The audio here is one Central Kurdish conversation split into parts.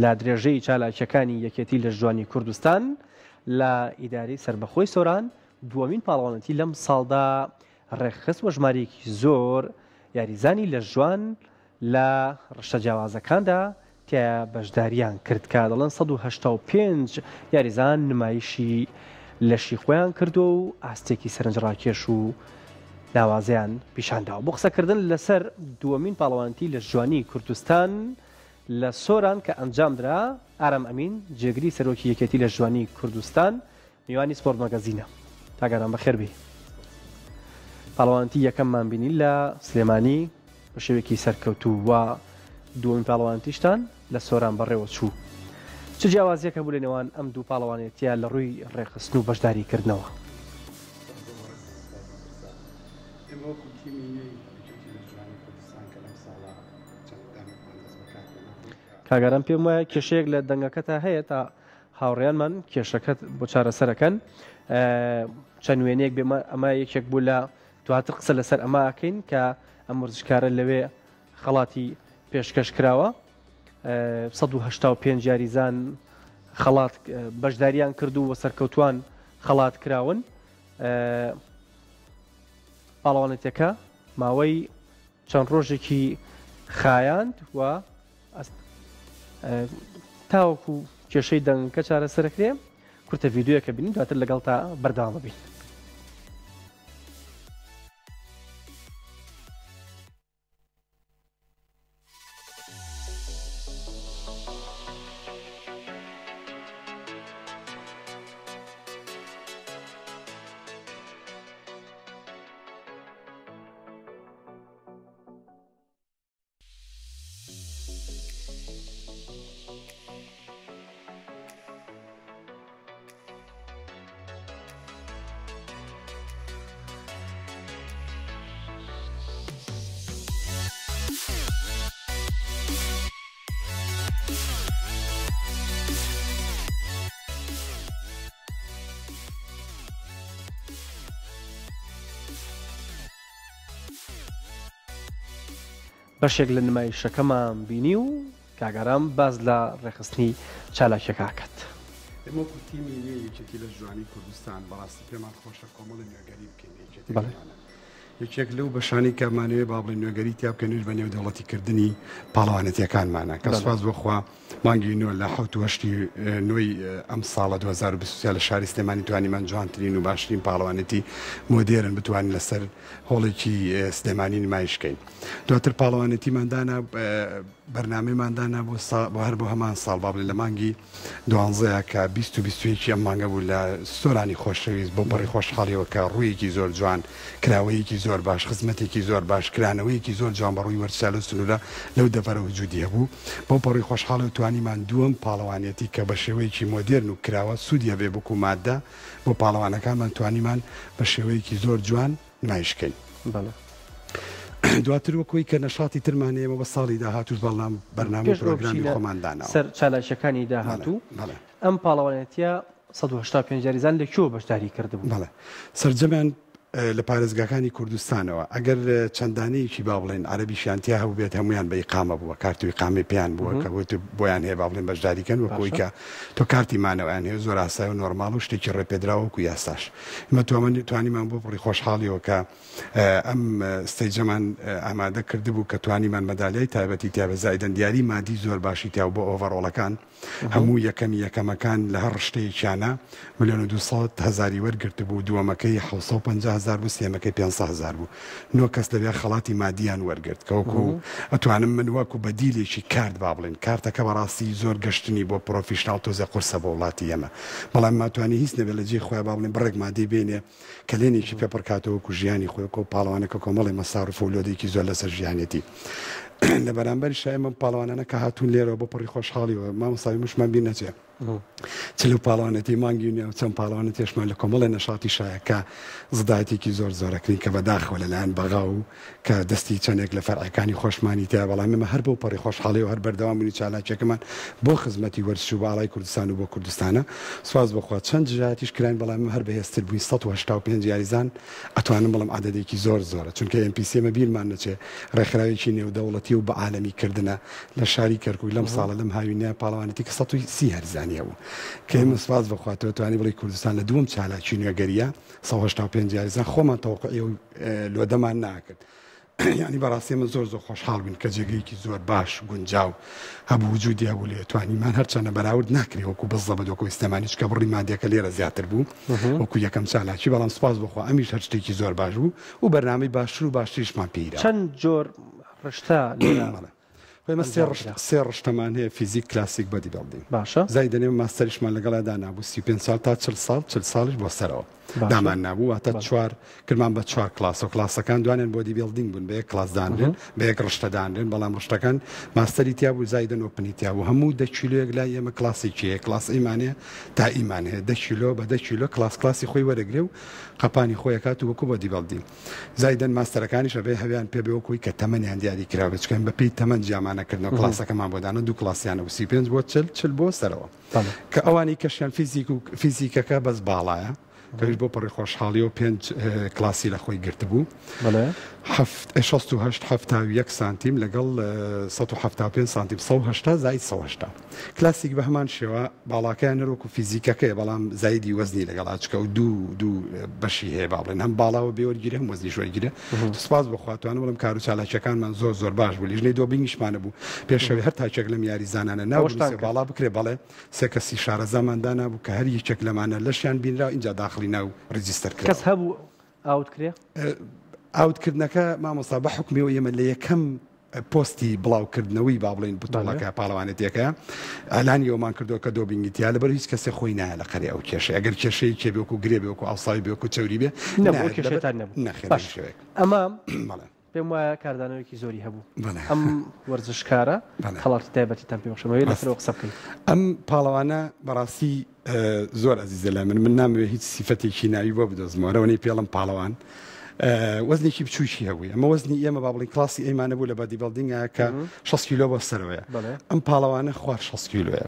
لە درێژەی چالاکییەکانی یەکێتی لەشجوانی کوردستان لە ئیدارەی سەربەخۆی سۆران دووەمین پاڵەوانێتی لەم ساڵدا ڕێکخست و ژمارەیەکی زۆر یاریزانی لەشجوان لە ڕشتە جیاوازەکاندا تیایا بەشداریان کرد کە دەڵێن 185 یاریزان نمایشی لەشی خۆیان کردووە و ئاستێکی سەرنجڕاکێش و ناوازەیان پیشانداوە. بۆ قسەکردن لەسەر دووەمین پاڵەوانێتی لەشجوانی کوردستان لە سۆران کە ئەنجامدرا، ئارام ئەمین، جێگری سەرۆکی یەکێتی لەشجوانی کوردستان میوانی سپۆرت مەگەزینە. کاک ئارام بەخێر بێی. پاڵەوانێتی یەکەممان بینی لە سلێمانی بە شێوەیەکی سەرکەوتوو و دووەمین پاڵەوانێتیشتان لە سۆران بەڕێوە چوو. چ جیاوازییەک هەبوو لە نێوان ئەم دوو پاڵەوانێتییە لە ڕووی ڕێکخستن و بەشداریکردنەوە؟ ئێمە وەکو تیمی نوێی یەکێتی لەشجوانی کوردستان کە لەم ساڵە چەند دانێکمان دەست بەکار هێنا بوو کە. کاک ئارام پێم وایە کێشەیەک لە دەنگەکەتا هەیە تا هاوڕێیانمان کێشەکەت بۆ چارەسەرەکەن چەند وێنەیەک بێمە ئەمە یەکێک بوو لە دواتر قسە لەسەر ئەمە ئەکەین کە ئەم وەرزشکارە لەوێ خەڵاتی پێشکەش کراوە 185 یاریزان خەڵات بەشداریان کردو و سەرکەوتوان خەڵات کراون پاڵەوانێتەکە ماوەی چەند ڕۆژێکی خایاند و تاوەکو کێشەی دەنگەکە چارەسەرەکرێ کورتە ڤیدیۆیەکە بینین دواتر لەگەڵ تا بەردەوام بین. بەشێک لە نمایشەکەمان بینی و کاک ئارام باس لە ڕێکخستنی چالاکیەکە ئەکات. ئێمە وەکو تیمی نوێی یەکێتی لەشجوانی کوردستان بەڕاستی پێمان خۆشە کۆمەڵی نوێگەری بکەین لە یەکێتیەکەمانە. یەکێک لەو بەشانەی کە مانەوێ با بڵێین نوێگەری تیا بکەین ئەویش بە نێودەوڵەتی کردنی پاڵەوانێتیەکانمانە کە سوپاس بۆ خوا مانگی نۆ لە حەوت و هەشتی نۆی ئەم ساڵە 2023 لە شاری سلێمانی توانیمان جوانترین و باشترین پاڵەوانێتی مۆدێرن بتوانین لەسەر هۆڵێکی سلێمانی نمایش کەین. دواتر پاڵەوانێتیمان دانا بەرنامەیمان دانا بۆ بۆ هەر بۆ هەمان ساڵ با بڵێین لە مانگی دوانزەیە کە 20 و 21 ئەم مانگە بوو لە سۆرانی خۆشەویست بۆ پەڕی خۆشحاڵیەوە کە ڕوویەکی زۆر جوان کراوەیەکی زۆر باش خزمەتێکی زۆر باش کرانەوەیەکی زۆر جوان بە ڕووی وەرزشا لەو سنوورە لەو دەڤەرە وجودی هەبوو بەو پەڕی خۆشحاڵیەوە توانیمان دووەم پاڵەوانێتی کە بە شێوەیەکی مۆدێرن و کراوە سوودی هەبێ وەکوو مادە بۆ پاڵەوانەکانمان توانیمان بە شێوەیەکی زۆر جوان نمایش کەین. بەڵێ. دواتر وەک وەی کە نەشاتی ترمان هەیە ئێمە بە ساڵی داهاتووش بەڵام بەرنامە و پێش ئەوە پرۆگرامی بچینە خۆمان داناوە. سەر چالاکییەکانی بەڵێ، داهاتوو، بەڵێ. ئەم پاڵەوانێتییە 185 یاریزان لە کوێوە بەشداری کردبوو؟ بەڵێ. سەرجەمیان لە پارێزگاکانی کوردستانەوە، ئەگەر چەند دانەیەکی با بڵێین عەرەبیشیان تیا هەبووبێت هەموویان بە ئیقامە بووە، کارت و ئیقامەی پێیان بووە کە بۆ بۆیان هەیە با بڵێین بەشداری کەن وەک ئەوەی باشە. کە تۆ کارتی مانەوەیان هەیە زۆر ئاسایە و نۆرماڵە و شتێکی ڕێپێدراوە وەکو یاساش. ئێمە توانیمان بۆ پڕی خۆشحاڵیەوە کە ئەم stage ەمان ئامادە کردبوو کە توانیمان مەدالیای تایبەتی تیا بێت زائیدەن دیاری مادی زۆر باشی تیا بۆ overall ەکان هەموو یەکەمی یەکەمەکان لە هەر ڕشتەیەکیانە 1,200,000 هەزاری وەرگرتبوو دووەمەکەی 750 هەزار بوو سێیەمەکەی 500 هەزار بوو نۆ کەس لەوێ خەڵاتی مادیان وەرگرت کە وەکو ئەتوانم من وەکو بەدیلێکی کارت با بڵێین کارتەکە بەڕاستی زۆر گەشتنی بۆ professional تۆزێ قورسە بۆ وڵاتی ئێمە بەڵام ماتوانی هیچ نەبێت لە جێی خۆیا با بڵێین بڕێک مادەی بێنێ کەلێنێکی پێ پڕکاتەوە وەکو ژیانی خۆی وەکو پاڵەوانە کە کۆمەڵی مەساڕف و لۆدێکی زۆر لەسەر ژیانێتی لە بەرامبەریشا ئێمە پاڵەوانانە کە هاتوون لێرەوە بۆ پڕی خۆشحاڵیەوە مامۆستا مشمان بیر نەچێ. چ لەو پاڵەوانێتی مانگی نوێ و چەند پاڵەوانێتیشمان لە کۆمەڵێ نەشاتی شایە کە زدایەتێکی زۆر زۆرەکرین کە بەداخەوە لەلایەن بەغا و کە دەستی چەندێک لە فەرعەکانی خۆشمانی تیا بەڵام ئێمە هەر بەو پەڕی خۆشحاڵی و هەر بەردەوام بووین چالاکیەکەمان بۆ خزمەتی وەرزش و باڵای کوردستان و بۆ کوردستانە سوپاس بۆ خوا چەند دژایەتیش کراین بەڵام ئێمە هەر بەهێزتر بووین 185 یاریزان ئەتوانم بڵێم عەدەدێکی زۆر زۆرە چونکە NPC ئێمە بیرمان نەچێ ڕێکخراوێکی نێودەوڵەتی و بە عالەمی کردنە لە شاری کەرکوک لەم ساڵە لەم هاوینە پاڵەوانێتی کە 130 یاریزانی هەبوو کە ئێمە سوپاس بۆ خوا تۆ توانی بڵێی کوردستان لە دووەم چالاکی نوێگەریە 185 یاریزان خۆمان تەوەقوعی ئەو لۆدەمان ناکرد یعنی بەڕاستی ئێمە زۆر زۆر خۆشحاڵ بووین کە جێگەیەکی زۆر باش گونجاو هەبوو وجودی هەبوو لێ توانیمان هەرچەندە بەراورد ناکرێ وەکو بزەبت وەکو ئیستەمانی چکە بڕی مادیەکە لێرە زیاتر بوو وەکو یەکەم چالاکی بەڵام سپاس بۆ خوا ئەمیش هەر شتێکی زۆر باش بوو و بەرنامەی باشتر و باشتریشمان پێیرا. چەند جۆر ڕشتە لێرە ئێمە سێ ڕشت سێ ڕشتەمان هەیە physique classic bodybuilding باشە. زایدەن ئێمە ماستەریشمان لەگەڵا دانابوو 35 ساڵ تا 40 ساڵ 40 ساڵیش بۆ سەرەوە دامان نابوو واتە چوار کرمان بە چوار کلاس و کلاسەکان دوانیان bodybuilding بوون بە یەک کلاس دانرێن بە یەک ڕشتە دانرێن بەڵام ڕشتەکان ماستەری تیا بوو زایدەن open ی تیا بوو هەموو دە کیلۆیەک لای ئێمە کلاسێکی هەیە کلاس A مان هەیە تا E مان هەیە دە کیلۆ بە دە کیلۆ کلاس کلاسی خۆی وەرەگرێ و قەپانی خۆی ئەکات و وەکو bodybuilding زایدەن ماستەرەکانیش ئەبێ هەویان پێ بێ وەکوی کە تەمەنیان دیاری کراوە چکەن بە پێی تەمەن جیامانە کردنەوە کلاسەکەمان بۆ دانا دوو کلاسیانە و 35 بۆ 40 40 بۆ سەرەوە کە ئەوانی کەشیان فیزیک و فیزیکەکە بەس باڵایە کەویش بۆ پەڕی خۆشحاڵی و پێنج کلاسی لە خۆی گرتبوو 68 71 سانتیم لەگەڵ 175 سانتیم 180 زاید 180 کلاسیک بە هەمان شێوە باڵاکەیان هەر وەکو فیزیکەکەیە بەڵام زایدی وەزنی لەگەڵا چکە و دوو دوو بەشی هەیە با بڵێن هەم باڵاوە بێ وەرگیرێ هەم وەزنیش وەرگیرێ سپاس بۆ خوا توانم بڵێم کار و چالاکیەکانمان زۆر زۆر باش بوو لیژنەی دۆبینگیشمانە بوو پێشەوەی هەر تاکێک لەم یاریزانانە ناو ئەوەشتان بنووسێ کرد. باڵا بکرێ بەڵێ سێ کەسی شارەزامان دانابوو کە هەر یەکێک لەمانە لەشیان بینرا ئینجا داخڵی ناو register کەس کراوە. هەبوو out کرێ؟ out کردنەکە مامۆستا بە حوکمی ئەوەی ئێمە لە یەکەم پۆستی بڵاوکردنەوەی با بڵێین بتوڵەکە پاڵەوانێتیەکە ئالانی ئەومان کردووە کە doping ی تیا لەبەر هیچ کەسێ خۆی نایە لە قەرێ ئەو کێشەی ئەگەر کێشەی کێ بێ وەکو گرێ بێ وەکو ئاوساوی بێ وەکو چەوری بێ نەبوو کێشەتان نەبوو نەخێر باش شێوەیەک ئەمە بەڵێ پێم وایە کاردانەوەیەکی زۆری هەبوو بەڵێ ئەم وەرزشکارە بەڵێ خەڵاتی تایبەتیتان پێ بەخشم ئەوێ لەسەرەوە قسە بکەین ئەم پاڵەوانە بەڕاستی زۆر ئەزیزە لای من من نامەوێ هیچ سیفەتێکی ناوی بۆ بدۆزمەوە رەوەنەی پێڵم پاڵەوان وەزنێکی بچووکی هەبووی ئەمە وەزنی ئێمە با بڵین کلاسی A مانە بوو لە bodybuilding کە 6 کیلۆ بۆ سەرەوەیە ئەم پاڵەوانە خوار 6 کیلۆیە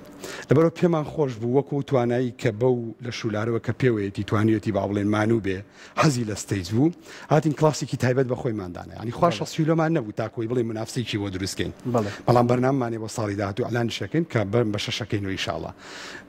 لەبەرەوە پێمان خۆش بوو وەکو توانایی کە بەو لە شولارەوە کە پێوەیەتی توانیەتی با بڵێن مانوو بێ حەزی لە stage بوو هاتین کلاسێکی تایبەت بە خۆیمان دانا یانی خوا 60 کیلۆمان نەبوو تاکۆی بڵێ منافسێکی بۆ دروستکەین بەڵام بەرنامەمانێ بۆ ساڵی داهاتوو ئەلانیشەکەین کە بەم بە شەشەکەینەوە ئیشاڵا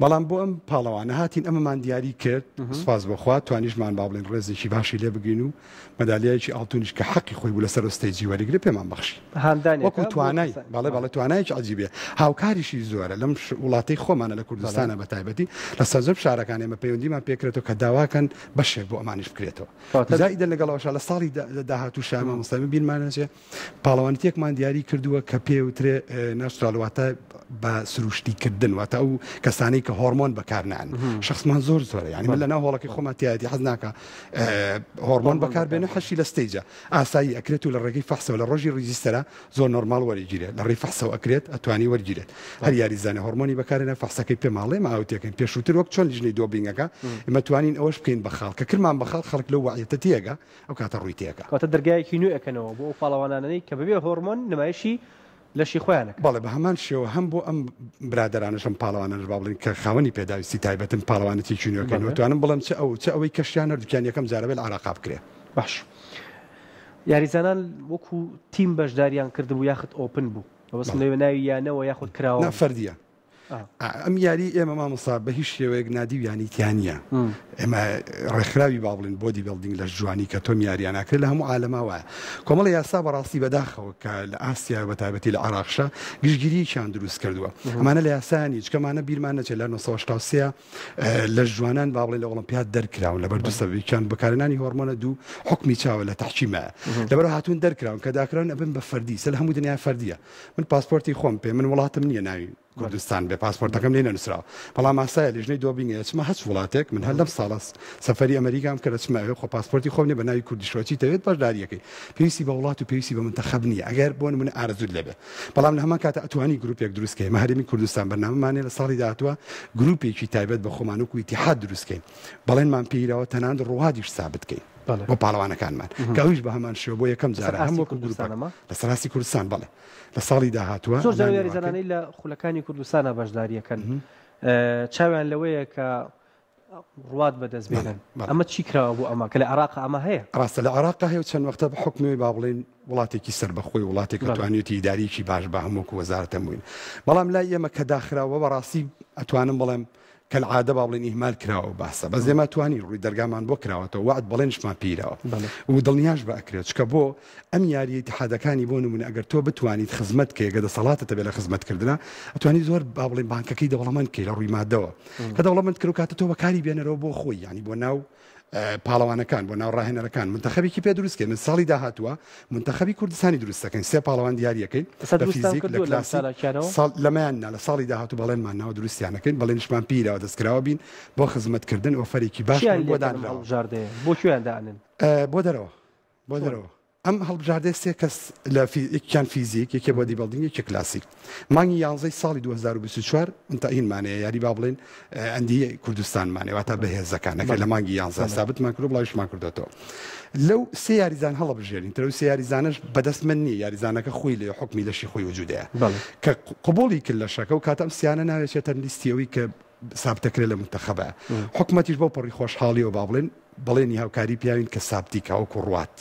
بەڵام بۆ ئەم پاڵەوانە هاتین ئەمەمان دیاری کرد سوپاس بۆ خوا توانیشمان با بڵێن ڕێزێکی باشی لێ بگرین و مەدالیایەکی ئاڵتونیش کە حەقی خۆی بوو لەسەر stage ی وەریگرێ پێمان بەخشی. هاندانێکە وەکو بۆ توانای کەسانی. بەڵێ بەڵێ توانایەکی عەجیبە هاوکاریشی زۆرە لەم وڵاتەی خۆمانە لە کوردستانە بە تایبەتی لە سەرجەم شارەکان ئێمە پەیوەندیمان پێکرێتەوە کە داواکەن بەشێک بۆ ئەمانیش بکرێتەوە کەواتە زائیدەن لەگەڵ ئەوەشا لە ساڵی داهاتووشا مامۆستا من بیرمان نەچێ پاڵەوانێتیەکمان دیاری کردووە کە پێ وترێ natural واتە بە سروشتی کردن واتە ئەو کەسانەی کە هۆرمۆن بەکارنان شخصمان زۆر زۆرە یعنی من لە ناو هۆڵەکەی خۆمان تایەتی حەز ناکە هۆرمۆن بەکاربێنە حەشی لە stage ە ئاسایی ئەکرێت و لە ڕێگەی فەحسەوە لە ڕۆژی register ە زۆر نۆرماڵ وەریگیرێت لە ڕێی فەحسەوە ئەکرێت ئەتوانی وەرگیرێت هەر یاریزانە هۆرمۆنی بەکارێنە فەحسەکەی پێماڵێ ما out ێکەین پێشووتر وەک چۆن لیژنەی doping ەکە ئمە توانین ئەوەش بکەین بە خاڵ کە کرمان بە خاڵ خەڵک لەو وەعیەتە تێگا ئەو کاتە ڕووی تێکا. کەواتە دەرگایەکی نوێ ئەکەنەوە بۆ ئەو پاڵەوانانەی کە بەبێ هۆرمۆن نمایشی لەشی خۆیان ئەکەن. بەڵێ بە هەمان شێوە هەم بۆ ئەم برادەرانەش ئەم پاڵەوانانەش با بڵێین کە خاوەنی پێداویستی تایبەتن پاڵەوانێتیەکی نوێ ئەکەن و توانم بڵێم چ ئەو چ ئەوەی کەشیان هەردووکیان یەکەم جارە بێ لە عێراقا بکرێ. باش یاریزانان وەکو تیم بەشداریان کردبوو یاخود open بوو؟ مەبەستم لەوێ ناوی یانەوە یاخود کراوە نا بوو؟ فەردیە. ئەم یاری ئێمە مامۆستا بە هیچ شێوەیەک نادی و یانی تیا نییە ئێمە ڕێکخراوی با بڵێن bodybuilding لەش جوانی کە تۆم یاریان ئەکرێت لە هەموو عالەما وایە کۆمەڵی یاسا بەڕاستی بەداخەوە کە لە ئاسیا بە تایبەتی لە عێراقشە گشتگیرییان دروست کردووە ئەمانە لە یاسایان هیچ کەمانە بیرمان نەچێت لە 1983 لەش جوانان با بڵێن لە ئۆڵۆمپیاد دەرکراون لەبەر دوو سەبەبیان بەکارهێنانی هۆرمۆنە دوو حکمی چاوە لە تەحکیمە لەبەر هاتوون دەرکراون کە داکراون ئەبن بە فەردی سەر هەموو دنیا فەردیە من پاسپۆرتی خۆم پێ من وڵاتم نییە ناوی کوردستان بێ. پاسپۆرتەکەم لێ نەنووسراوە بەڵام ئاسایە لیژنەی doping ئەچمە هەچ وڵاتێک من هەر لەم ساڵە سەفەری ئەمریکام کرد ئەچمە ئەوێ خۆ پاسپۆرتی خۆم نیە بە ناوی کوردیشەوە چی تەوێت بەشداریەکەی پێویستی بە وڵات و پێویستی بە منتەخەب نییە ئەگەر بۆ نمونە ئارەزوت لێبێ بەڵام لە هەمان کاتە ئەتوانی گروپێک دروست کەی مە هەرێمی کوردستان بەرنامەمان هەیە لە ساڵی داهاتووە گروپێکی تایبەت بە خۆمان وەکو ئیتیحاد دروست کەین بەڵێنمان پێیراوە تەنانەت ڕوادیش سابت کەین بۆ پاڵەوانەکانمان کە ئەویش بە هەمان شێوە بۆ یەکەم جارە هەم وەکو گروپەک لەسەر ئاستی کوردستان بەڵێ لە ساڵی داهاتووە زۆر جار یاریزانانەی لە خولەکانی کوردستانە بەشداریەکەن چاویان لەوەیە کە ڕوات بەدەست بێنن ئەمە چی کراوە بۆ ئەمە کە لە عێراق ئەمە هەیە؟ ڕاستە لە عێراق هەیە و چەند وەختە بە حوکمی با بڵێین وڵاتێکی سەربەخۆی وڵاتێک کە توانیویەتی ئیداریەکی باش بە هەموو وەکو وەزارەت هەمووین بەڵام لای ئێمە کە داخراوە بەڕاستی ئەتوانم بڵێم کەلعادە با بڵێین ئیهمال کراوە باسە بەس ئێمە توانین ڕووی دەرگامان بۆ کراوەتەوە وەعد بەڵێنیشمان پیراوە و دڵنیاش بە ئەکرێت چکە بۆ ئەم یاریە ئیتحادەکانی بۆ نمونە ئەگەر تۆ بتوانیت خزمەت کەی گە دەسەڵاتت هەبێ لە خزمەت کردنا ئەتوانی زۆر با بڵێین بانکەکەی دەوڵەمەند کەی لە ڕووی مادەوە کە دەوڵەمەند کرد و کاتە تۆ بەکاری بێنەرەوە بۆ خۆی یعنی بۆ ناو پاڵەوانەکان بۆ ناو ڕاهێنەرەکان منتەخەبێکی پێ دروست کەین من ساڵی داهاتووە منتەخەبی کوردستانی دروست دەکەین سێ پاڵەوان دیاریەکەین لە فیزیک لە کلاسیک ساڵ لەمەیان نا لە ساڵی داهاتوو بەڵێنمان ناوە دروستیانەکەین بەڵێنیشمان پیراوە دەستکراوە بین بۆ خزمەتکردن ئۆفەرێکی باشمان بۆ دانراوە بۆ کوێیان دانن بۆ دەرەوە بۆ دەرەوە ئەم هەڵبژاردەیە سێ کەس لە یەکیان فیزیک یەکێ body building یەکێ کلاسیک مانگی یانزەی ساڵی 2024 تەعینمانەیە یاری با بڵێن ئەندی کوردستانمانێ واتە بەهێزەکانەکە لە مانگی یانزە سابتمان کرد بڵاویشمان کردێتەوە لەو سێ یاریزان هەڵبژێرین ترە سێ یاریزانش بەدەست من نییە یاریزانەکە خۆی لێ حکمی لەشی خۆی وجودەیە کە قبولی کرد لە شەکە و کاتەم سیانە ناوێتێتە لیستیەوەی کە سابتەکرێت لە منتەخەبە حکومەتیش بەو پەڕی خۆشحاڵیەوە با بڵێن بەڵێنی هاوکاری پیاوین کە سابتی کە وەکو ڕوات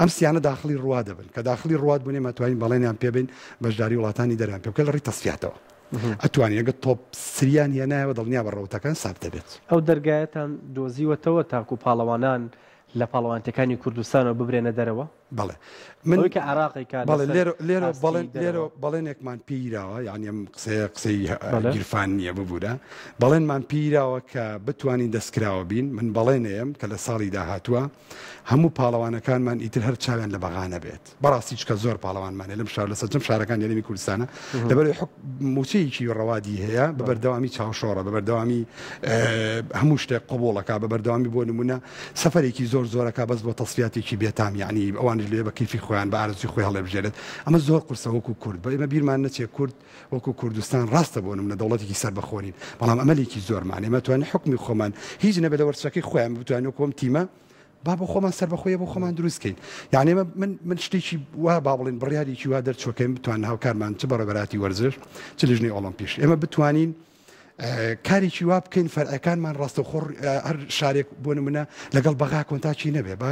ئەم سیانە داخلی ڕوا دەبن کە داخلی ڕوات بوون ئێمە توانین بەڵێنیان پێبین بەشداری وڵاتانی دەریان پێ بکە لە ڕێی تەسفیاتەوە ئەتوانین ئەگەر تۆپ سریان هێنایەوە دڵنیا بە ڕەوتەکان سابت دەبێت. ئەو دەرگایەتان دۆزیوەتەوە تاکو پاڵەوانان لە پاڵەوانێتیەکانی کوردستانەوە ببرێنە دەرەوە؟ بەڵێ من ئەوەی کە عێراقی کە بەڵێ لەسەر لێرە لێرە ئاستی بەڵێن دەرەوە. لێرە بەڵێنێکمان پیراوە یعنی ئەم قسەیە قسەی بەڵێ. گیرفان نییە ببوورە بەڵێنمان پیراوە کە بتوانین دەستکراوە بین من بەڵێنەیەم کە لە ساڵی داهاتووە هەموو پاڵەوانەکانمان ئیتر هەر چاویان لە بەغا نەبێت بەڕاستی چکە زۆر پاڵەوانمان هەیە لەم شار لە سەرجەم شارەکانی هەرێمی کوردستانە لەبەر موچەیەکی ڕەوادی هەیە بە بەردەوامی چاوشۆڕە بە بەردەوامی هەموو شتێک قبوڵەکە بە بەردەوامی بۆ نمونە سەفەرێکی زۆر زۆرەکە بەس بۆ تەسفیاتێکی بێتام یعنی ئەوانیش لێ بە کەیفی خۆیان بە ئارەزوی خۆی هەڵێبژێرێت ئەمە زۆر قورسە وەکو کورد بە ئێمە بیرمان نەچێت کورد وەکو کوردستان ڕاستە بۆ نمونە دەوڵەتێکی سەربەخۆ نین بەڵام ئەمەلێکی زۆرمان ئێمە توانین حوکمی خۆمان هیچ نەبێت لە وەرزشەکەی خۆیان بتوانین وەکو ئەم تیمە با بۆ خۆمان سەربەخۆیە بۆ خۆمان دروست کەین یعنی ئێمە من من شتێکی وا با بڵێن بڕیارێکی وا دەرچووەکەین بتوانن هاوکارمان چ بەڕێوەبەرایەتی وەرزش چ لیژنەی ئۆڵۆمپیش ئێمە بتوانین کارێکی وا بکەین فەرعەکانمان ڕاستەوخۆ هەر شارێک بۆ نمونە لەگەڵ بەغا کۆنتاکی نەبێ بە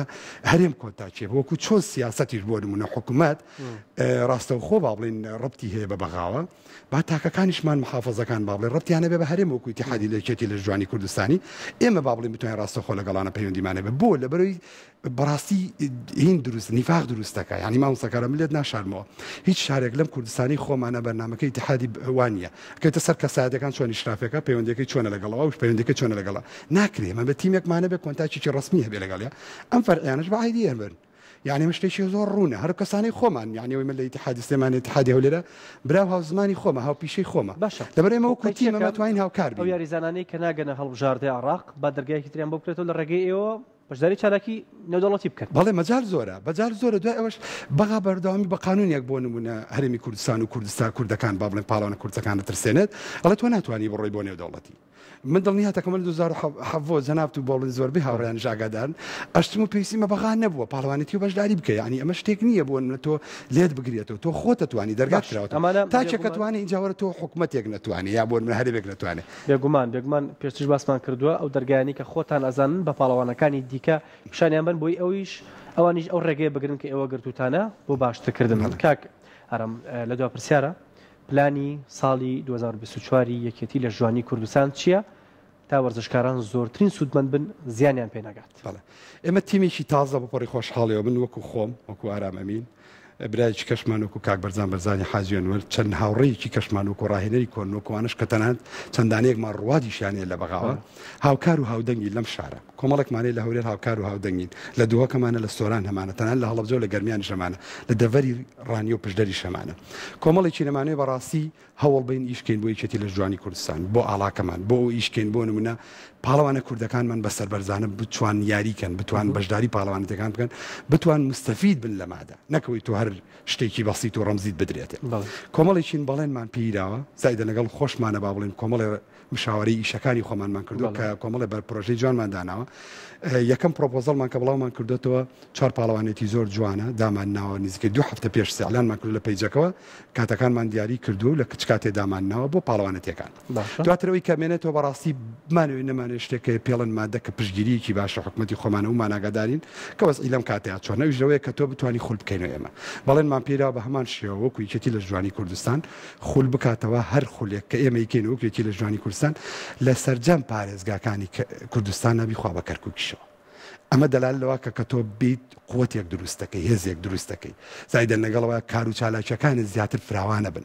هەرێم کۆنتاکێ وەکو چۆن سیاسەتیش بۆ نمونە حکوومەت ڕاستەوخۆ با بڵین ڕبتی هەیە بە بەغاوە با تاکەکانیشمان محافظەکان با بڵێ ڕبتیانە بێ بە هەرێم وەکو ئیتیحادی لە یەکێتی لەشجوانی کوردستانی ئێمە با بڵین بتوانین ڕاستەوخۆ لەگەڵانە پەیوەندیمانە بێ بۆ لەبەرەوەی بەڕاستی هین دروست نیفاق دروست دەکا یانی مامۆستا کارا من لێت ناشارمەوە هیچ شارێک لەم کوردستانی خۆمانە بەرنامەکەی ئیتیحادی وانیە کەوتە سەر کەسایەتەکان چۆن ئیشرافەکە پەیوەندەکەی چۆنە لەگەڵەوە ئەوش پەیوەندەکەی چۆنە لەگەڵە ناکرێ من بە تیمێکمانە بێ کۆنتاکێکی ڕەسمی هەبێ لەگەڵیا ئەم فەرعیانش بە عیدی هەبن یعنی من شتێکی زۆر ڕوونە هەر کەسانی خۆمان یعنی ئەوەی من لە ئیتیحادی سلێمانی ئیتیحادی هەولێرە برا و هاوزمانی خۆمە هاوپیشەی خۆمە باشە لەبەر ئێمە وەکو تیم ئەمە توانین هاوکار ئەو بین یاریزانانەی کە ناگەنە هەڵبژاردەی عێراق با دەرگایەکی تریان بۆ بکرێتەوە لە ڕێگەی ئێوە بەشداری چالاکی نێودەوڵەتی بکەن. بەڵێ مەجال زۆرە بەجال زۆرە دوای ئەوەش بەغا بەردەوامی بە قانونێک بۆ نمونە هەرێمی کوردستان و کوردستان کوردەکان با بڵێن پاڵەوانە کوردەکان دەترسێنێت ئەڵێ تۆ ناتوانی بڕۆی بۆ نێودەوڵەتی من دڵنیاتەکەم من 2017 جەنابت و بۆڵن زۆربەی هاوڕێیانیش ئاگادارن ئەشتم و پێویستیمە بەغا نەبووە پاڵەوانێتی و بەشداری بکە یعنی ئەمە شتێک نییە بۆ نمونە تۆ لێت بگرێتەوە تۆ خۆت ئەتوانی دەرگات باش کراوەتەوە ئەمانە تاکێک بێگومان ئەتوانی ئینجا وەرە تۆ حکومەتێک نەتوانێ یا بۆ نمونە هەرێمێک نەتوانێ بێگومان بێگومان پێشتریش باسمان کردووە ئەو دەرگایانەی کە خۆتان ئەزانن بە پاڵەوانەکانی دیکە پیشانیان بەن بۆی ئەویش ئەوانیش ئەو ڕێگەیە بگرن کە ئێوە گرتووتانە بۆ باشترکردن بەڵێ. کاک ئارام لە دوا پرسیارە پلانی ساڵی 2024 ی یەکێتی لەشجوانی کوردستان چییە تا وەرزشکاران زۆرترین سوودمەند بن زیانیان پێ نەگات؟ بەڵێ ئێمە تیمێکی تازە بۆ پەڕی خۆشحاڵیەوە من وەکو خۆم وەکو ئارام ئەمین برایەکی کەشمان وەکو کاک بەرزان بەرزانی حاجی ئەنوەر، چەند هاوڕێیەکی کەشمان وەکو ڕاهێنەری کۆن وەکو ئەوانەش کە تەنانەت چەند دانەیەکمان ڕوادیشیان هەیە لە بەغاوە هاوکار و هاودەنگین لەم شارە. کۆمەڵێکمان هەیە لە هەولێر هاوکار و هاودەنگین، لە دهۆک هەمانە، لە سۆران هەمانە، تەنانەت لە هەڵەبجە و لە گەرمیانیش هەمانە، لە دەڤەری ڕانیە و پشدەریش هەمانە. کۆمەڵێکی نەمانەوێ بەڕاستی هەوڵ بەین ئیش کەین بۆ یەکێتی لەشجوانی کوردستان، بۆ ئاڵاکەمان، بۆ ئەوە ئیش کەین بۆ نمونە پاڵەوانە کوردەکانمان بە سەربەرزانە بتوان یاری کەن، بتوان بەشداری پاڵەوانێتیەکان بکەن، بتوان موستەفید بن لە مادە، نەک ئەوەی تۆ هەر شتێکی بەسیت و ڕەمزیت بدرێتێ. کۆمەڵێکین بەڵێنمان پێیداوە، زایدە لەگەڵ خۆشمانە با بڵێین کۆمەڵێ مشاوەرەی ئیشەکانی خۆمانمان کردووە کە کۆمەڵێ بەر پرۆژەی جوانمان داناوە. یەکەم پرۆپۆزەڵمان کە بڵاومان کردوێتەوە چوار پاڵەوانێتی زۆر جوانە دامان ناوە نزیکەی دوو هەفتە پێش ئیعلانمان کرد لە پەیجەکەوە کاتەکانمان دیاری کردووە و لە چ کاتێ دامان ناوە بۆ پاڵەوانێتیەکان. دواتر ئەوەی کە مێنێتەوە بەڕاستی بمانەوێ نەمانەوێ شتێک هەیە پێڵن مادە کە پشتگیرییەکی باشە حکومەتی خۆمانە ومان ئاگادارین کە وەزعی لەم کاتەیا چۆنە ئەویش لەوەیە کە تۆ بتوانی خول بکەینەوە ئێمە بەڵێنمان پێیداوە بە هەمان شێوە وەکو یەکێتی لەشجوانی کوردستان خول بکاتەوە هەر خولێک کە ئێمە یکەین وەکو یەکێتی لەشجوانی کوردستان لە سەرجەم پارێزگاکانی کوردستان نابی خوا بە کەرکوکیشەوە. ئەمە دەلالەت لەوە کە کە تۆ بیت قوتێک دروست دەکەی هێزێک دروست دەکەی زایدەن لەگەڵەوە کار و چالاکیەکانت زیاتر فراوانە بن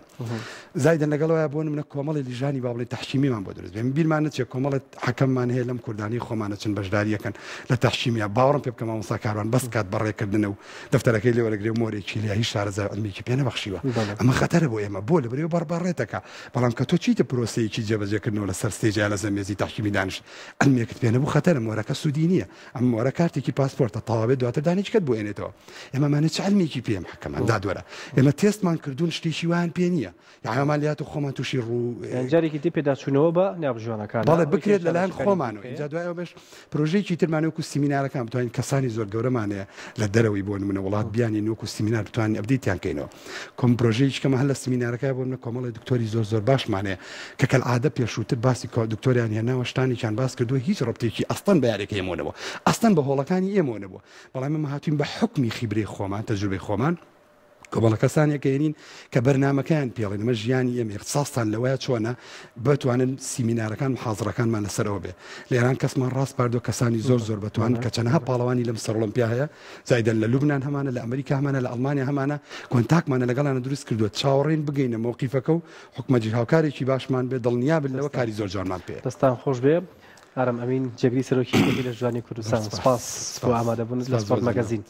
زایدەن لەگەڵەوە بۆ منە کۆمەڵی لیژانی با بڵێ تەحکیمیمان بۆ دروست بێ بیرمان نەچێت کۆمەڵێک حەکەممان هەیە لەم کوردانی خۆمانە چن بەشداریەکەن لە تەحکیمیا باوەڕم پێ بکە مامۆستا کاروان بەس کات بەڕێکردنە و دەفتەرەکەی لێ وەرەگرێ و مۆرێکی لێ هیچ شارەزای عیلمیکی پێ نەبەخشیوە ئەمە خەتەرە بۆ ئێمە بۆ لەبەرەوە بەڕبەڕێتەکە بەڵام کە تۆ چیتە پرۆسەیەکی جێبەجێکردنەوە لەسەر stage یا لەسەر مێزی تەحکیمی دانیشت عیلمێکت پێ نەبوو خەتەرە مۆرەکە سوودی نییە ئەم مۆرە کارتێکی پاسپۆرتە تەواوێت دواتر دانیچکەت بۆ ئێنێتەوە ئێمەمانە چ عیلمێکی پێم حەکەمان دادوەرە ئێمە تێستمان کردوون شتێکی وایان پێ نییە یامان لات و خۆمان تووشی ڕوو جارێکی دی پێداچوونەوە بە ناوبژیوانەکان بەڵێ بکرێت لەلایەن خۆمانەوە ئینجا دوای ئەوەش پرۆژەیەکی ترمان وەکو سیمینارەکان بتوانین کەسانی زۆر گەورەمان هەیە لە دەرەوەی بۆ نمونە وڵات بیانین وەکو سیمینار بتوانین update یان کەینەوە کۆم پرۆژەیەکی کەمە هەر لە سیمینارەکە بۆ منە کۆمەڵی دکتۆری زۆر زۆر باشمان هەیە کە کەلعادە پێشووتر باسی دکتۆریان هێناوە شتانێکیان باس کردووە هیچ ڕەبتێکی ئەستەن بە یاریەکە ئێمەوە نەبووە ئەستەن بە هۆڵەکانی ئێمەوە نەبووە بەڵام ئێمە هاتوین بە حوکمی خیبرەی خۆمان تەجروبەی خۆمان کۆمەڵە کەسانێک ئەهێنین کە بەرنامەکەیان پێڵێن ئەمە ژیانی ئێمە اختصاصتان لەوەیە چۆنە بتوانن سیمینارەکان محازڕەکانمان لەسەر ئەوە بێ لە ئێران کەسمان ڕاسپاردووە کەسانی زۆر زۆر بەتوان کە چەنەها پاڵەوانی لەم سەرۆڵمپیا هەیە زایدەن لە لوبناان هەمانە لە ئەمریکا هەمانە لە ئەڵمانیا هەمانە کۆنتاکمانە لەگەڵیان دروست کردووە چاوەڕێین بگەینە مەوقیفەکە و حکومەتی هاوکارێکی باشمان بێ دڵنیا بن لەوە کاری زۆر جوانمان پێ دەستان خۆش بێ ئارام ئەمین جێگری سەرۆکی یەکێتی لەشجوانی کوردستان سپاس بۆ ئامادەبوونت لە سپۆرت مەگەزین.